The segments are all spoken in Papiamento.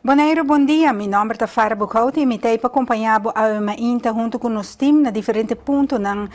Boneiru bon dia, mi nòmber ta Farah Boekhout i mi ta ei pa kompañá bo awe mainta huntu ku nos tim na diferente puntonan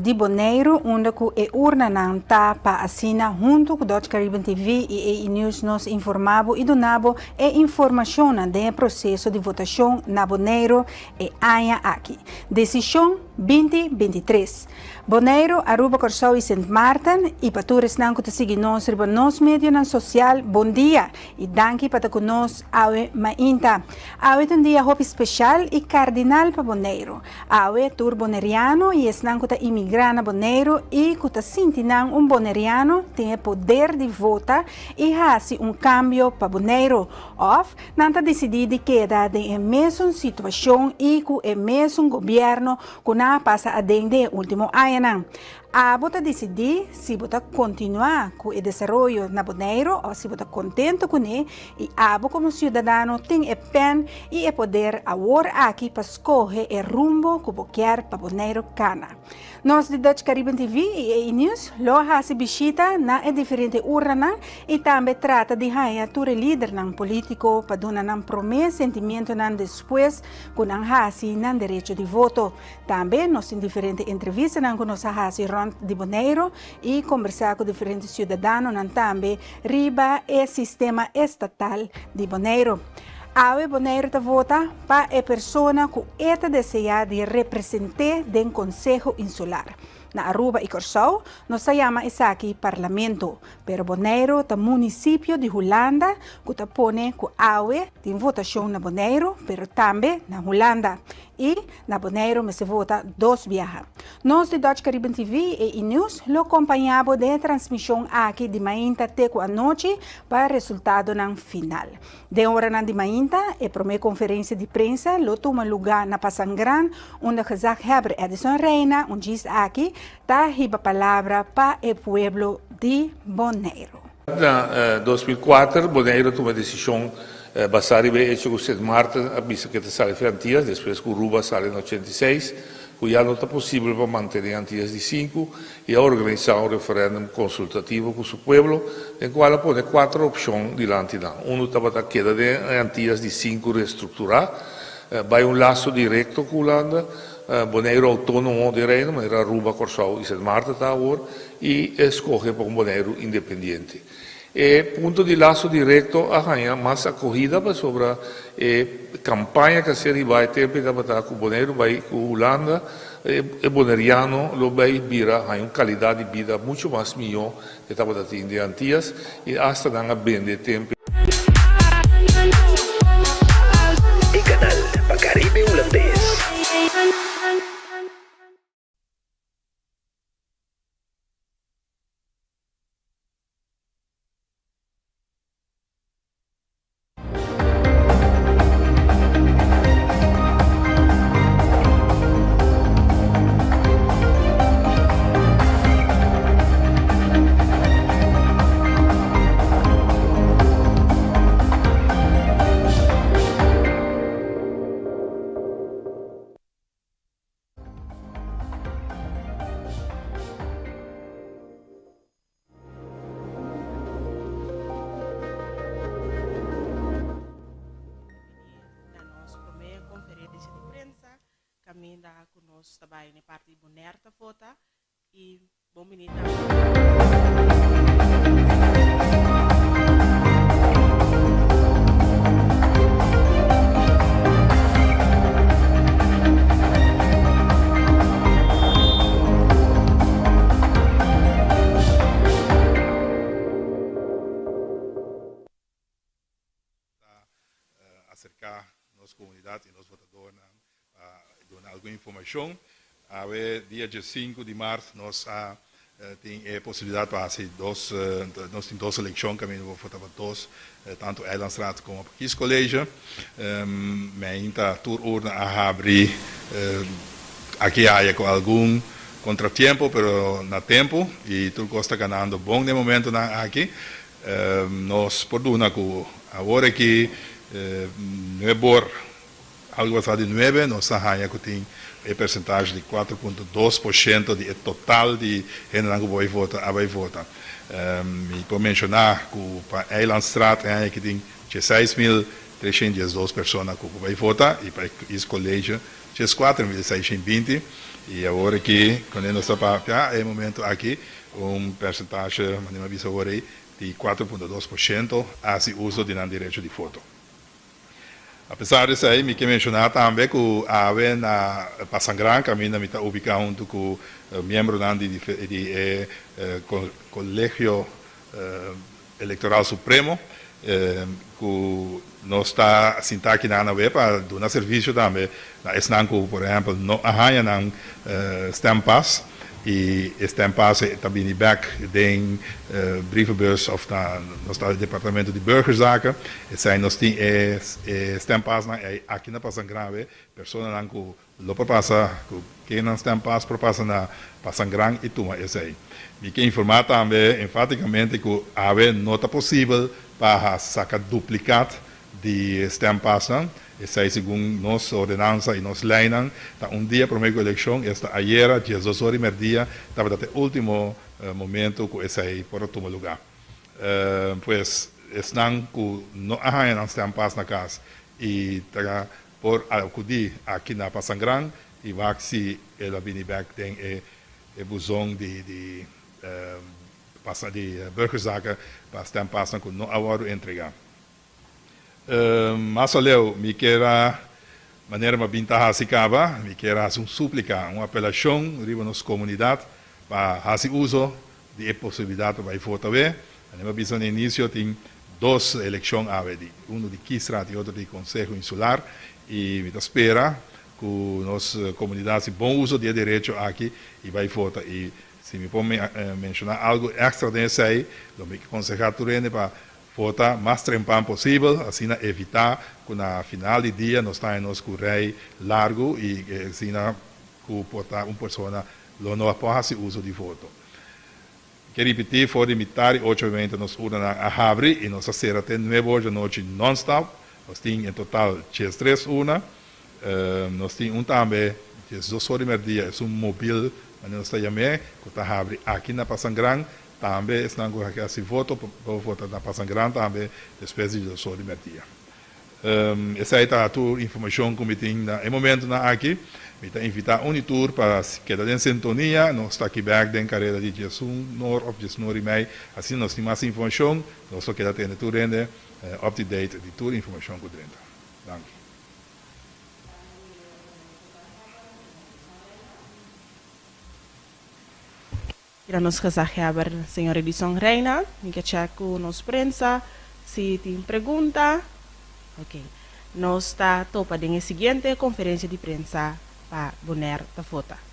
di Boneiru unda ku e urnanan ta pa asina huntu ku Dutch Caribbean TV i EI News nos informá bo i duna bo e informashonnan den e proseso di votashon na Boneiru e aña aki. Desishon binti 23. Boneiru, Aruba, Kòrsou i Sint Maarten i pa tur esnan ku ta sigui nos riba nos medionan sosial, bon dia i danki pa ta ku nos awe mainta. Awe ta un dia hopi speshal i kardinal pa Boneiru. Awe tur boneriano i esnan ku ta imigrá na Boneiru i ku ta sinti nan un boneriano tin e poder di vota i hasi un kambio pa Boneiru òf nan ta disidí di keda den e mesun situashon i ku e mesun gobièrnu ku nan a pasa aden den e último añanan. Abo ta disidí si bo ta kontinuá ku e desaroyo na Boneiru òf si bo ta kontentu kuné i abo komo siudadano tin e pèn i e poder awor aki pa skohe e rumbo ku bo kier pa Boneiru kana. Nos di Dutch Caribbean TV i EI News lo hasi bishita na e diferente urnanan i tambe trata di haña tur e lidernan polítiko pa duna nan promé sentimientonan despues ku nan hasi nan derecho di voto. Tambe nos tin diferente entrevistanan ku nos a hasi rònt di Boneiru i kombersá ku diferente siudadanonan tambe riba e sistema estatal di Boneiru. Awe Boneiru ta vota pa e persona ku e ta deseá di represent'é den Konseho Insular. Na Aruba i Kòrsou nos ta yama esaki Parlamento, pero Boneiru ta munisipio di Hulanda ku ta pone ku awe tin votashon na Boneiru pero tambe na Hulanda. I na Boneiru mester vota dos biaha. Nos di Dutch Caribbean TV i E-News lo kompañá bo den e transmishon aki di mainta te ku anochi pa resultadonan final. Den oranan di mainta, e promé konferensia di prensa lo tuma lugá na Pasangran, unda gezaghebber Edison Rijna, un djis aki, ta hiba palabra pa e pueblo di Boneiru. Na 2004, Boneiru a tuma e desishon basá riba e echo ku Sint Maarten a bisa ku e ta sali for Antias, despues ku Aruba a sali na 86, ku ya no ta posibel pa mantené Antias di sinku, i a organisá un referèndum konsultativo ku su pueblo, den kual a pone kuater opshon dilanti nan. Unu tabata keda den e Antias di sinku restrukturá, bai un laso direkto ku Hulanda, Boneiru outónomo den Reino, manera Aruba, Kòrsou i Sint Maarten ta awor, i skohe pa un Boneiru independiente. E punto di laso direkto a haña mas akohida pasobra e kampaña ku a ser hibá e tempu ei tabata ku Boneiru bai ku Hulanda, e boneriano lo bai bira haña un kalidat di bida muchu mas mihó ku e tabata tin den Antias i asta nan a bende e tempu. E kanal pa Karibe Hulandes. Na nos prome conferencia di prensa caminda cu nos ta bay na e parti di Bonaire ta vota y bon bini tambe. Ta aserká nos komunidat i nos votadornan pa duna algun informashon. Awe dia diesinku di mart nos a tin e posibilidat pa hasi dos, nos tin dos elekshon kaminda bo vota pa dos, tantu Eilandstraat komo pa Kiescollege. Meinta tur urna a habri aki aya ku algun kontratiempo pero na tempu i tur kos ta ganando bon den momentonan aki. Nos por duna ku awor aki nuebe or algu pasá di nuebe nos ta haña ku tin e persentahe di 4.2% di e total di hendenan ku bai vota a bai vota. Mi por menshoná ku pa Eilandstraat e aña aki tin 16.000. 312 persona ku bai vota i pa e kiescollege 14620 i awor aki kuné nos ta papia e momento aki un persentashe manera mi a bisa awor ei di 4.2% a hasi uso di nan derecho di voto. Apesar di esei mi ke menshoná tambe ku awe na Pasangran kaminda mi ta ubiká huntu ku miembronan di di e Kolegio Elektoral Supremo ku nos ta sinta akinan awe pa duna servisio tambe na esnan ku por ehèmpel no a haña nan stempas i e stempas ta bini bèk den brievenbus òf na nos ta departamento di burgerzaken. Esei nos tin e stempasnan aki na Pasangran awe personanan ku Lo por pasa ku ken nan stempas por pasa na Pasangran i tuma esei. Mi ke informá tambe enfatikamente ku awe no ta posibel pa saka duplikat di stempasnan. Esei segun nos ordenansa i nos leinan ta un dia promé ku elekshon, esta ayera 12 or i merdia tabata ta e último momento ku esei por a tuma lugá. Pues esnan ku no a haña nan stempas na kas i ta Por akudí aki na Pasangran i wak si el a bini bek den e e buzon di di pasa di burgerzaken pa stempasnan ku no a wòrdu entregá. Mas aleu mi kier a manera mi a bin ta hasi kaba, mi kier a hasi un súplika, un apelashon riba nos komunidat pa hasi uso di e posibilidat pa bai vota awe. Manera mi a bisa na inisio tin dos elekshon awe, di unu di Kiesraad i otro di Konseho Insular i mi ta spera ku nos komunidat hasi bon uso di e derecho aki i bai vota. I si mi por menshoná algu èkstra den esei, lo mi konsehá tur hende pa vota mas trempan posibel, asina evitá ku na final di dia nos ta haña nos ku rei largu i asina ku por ta un persona Lo no a por hasi uso di voto. Mi ke ripití, for di mitar di ocho meinta nos urnanan a habri i nos a sera te nuebe or djanochi nònstòp. Nos tin en total 13 urna. Nos tin un tambe 12 or di mèrdia, esun mobil manera nos ta yam'é, ku ta habri aki na Pasangran. Tambe esnan ku ke hasi voto por vota na Pasangran tambe despues di 12 or di mèrdia. Esei ta tur informashon ku mi tin na e momentunan aki. Mi ta invitá un i tur pa keda den sintonia. Nos ta aki bèk den kareda di 11 or òf 10 or i mei. Asina nos tin mas informashon, nos lo keda tene tur hende up to date di tur informashon ku drenta. Danki. Kira nos gezaghebber señor Edison Reina. Mi ke chèk ku nos prensa si tin pregunta. Ok. Nos ta topa den e siguiente konferensia di prensa pa Bonaire ta vota.